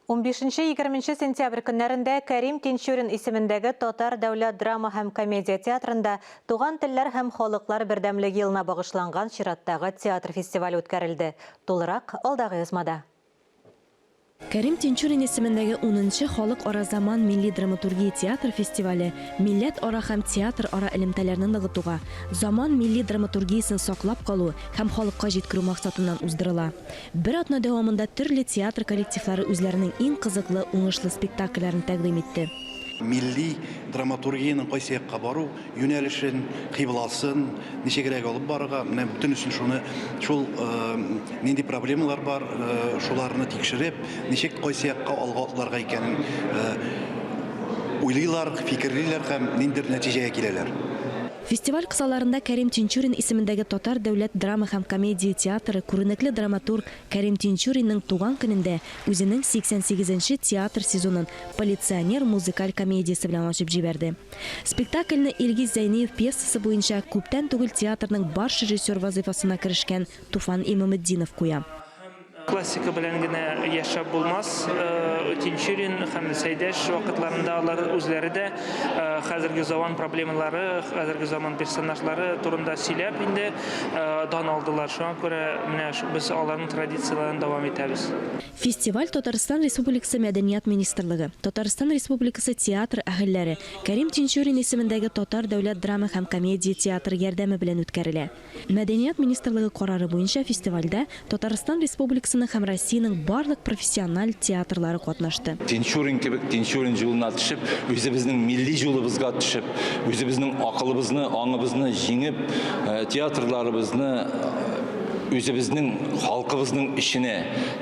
Унбишенче-егерменче сентябрь көннәрендә Кәрим Тинчурин исемендәге Татар дәүләт драма һәм комедия театрында Туган телләр һәм халыклар бердәмлеге елына багышланган чираттагы театр фестивале үткәрелде. Тулырак, алдагы язмада. Кәрим Тинчурин исемендәге унынчы Халыкара Заман милли драматургия театр фестивале милләтара һәм театрара элемтәләрне ныгытуга, заман милли драматургиясен саклап калу һәм халыкка җиткерү максатыннан уздырыла. Бер атна дәвамында төрле театр коллективлары үзләренең иң кызыклы, уңышлы спектакльләрен тәкъдим итте. Милли драматургиянең кайсы якка бару юнәлешен, кыйбласын ничегрәк алып барырга, менә бөтенесен шуны, шул нинди проблемалар бар, шуларны тикшереп, ничек кайсы якка алга атларга икәнен уйлыйлар, фикерлиләр һәм ниндидер нәтиҗәгә киләләр. Фестиваль кысаларында Кәрим Тинчурин исемендәге Татар дәүләт драма һәм комедия театры күренекле драматург Кәрим Тинчуринның туган көнендә үзенең 88 нче театр сезонын Полиционер музыкаль комедиясе белән ачып җибәрде. Спектакльне Илгиз Зәйниев пьесасы буенча күптән түгел театрның баш режиссер вазыйфасына керешкән Туфан Имаметдинов куя. Классика белән генә яшәп булмас. Тинчурин һәм Сәйдәш вакытларында алар үзләре дә хәзерге заман проблемалары, хәзерге заман персонажлары турында сөйләп инде дан алдылар. Шуңа күрә менә без аларның традицияләрен дәвам итәбез. Фестиваль Татарстан Республикасы Мәдәният министрлыгы, Татарстан Республикасы театр әһелләре, Кәрим Тинчурин исемендәге Татар дәүләт драма һәм комедия театры ярдәме белән үткәрелә. Мәдәният министрлыгы карары буенча фестивальдә Татарстан Республикасының һәм Россиянең барлык профессиональ театрлары катнашты. Тинчурин кебек Тинчурин җулына төшеп, үзебезнең милли җулыбызга төшеп, үзебезнең акылыбызны, аңыбызны җиңеп, театрларыбызны үзебезнең халкыбызның эченә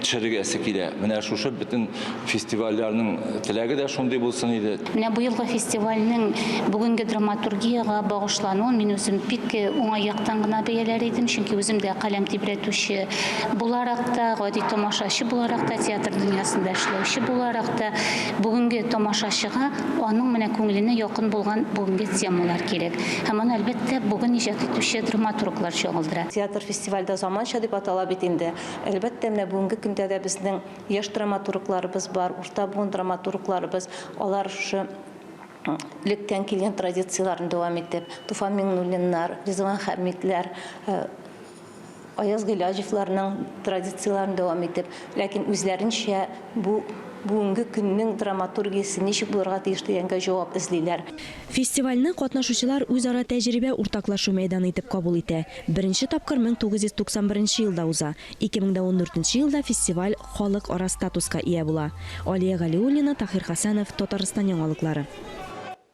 төшерергәсе килә. Менә шушы бөтен Фестивальләрнең теләге дә шундый булсын иде. Менә быелгы фестивальнең бүгенге драматургиягә багышлануын мин үзем бик уңай яктан гына бәяләр идем, чөнки үзем дә каләм тибрәтүче буларак та, гади тамашачы буларак та, театр дөньясында эшләүче буларак та, бүгенге тамашачыга аның менә күңеленә якын булган бүгенге темалар кирәк. Һәм аны, әлбәттә, бүген иҗат итүче драматурглар чагылдыра. Театр фестиваль дә заманча дип атала бит инде. Әлбәттә, менә бүгенге көндә дә безнең Яшь драматургларыбыз бар, урта буын драматургларыбыз, алар шушы электән килгән традицияләрне дәвам итеп, Туфан Миңнуллиннар, Ризван Хәмидләр, Аяз Гыйләҗевларның традицияләрен дәвам итеп, ләкин үзләренчә бу бүгенге көннең драматургиясе ничек булырга тиеш дигәнгә җавап эзлиләр. Фестивальне катнашучылар үзара тәҗрибә уртаклашу мәйданы итеп кабул итә. Беренче тапкыр 1991 елда уза. 2014 нче елда фестиваль халыкара статуска ия була. Алия Галиуллина, Таһир Хәсәнов, Татарстан яңалыклары.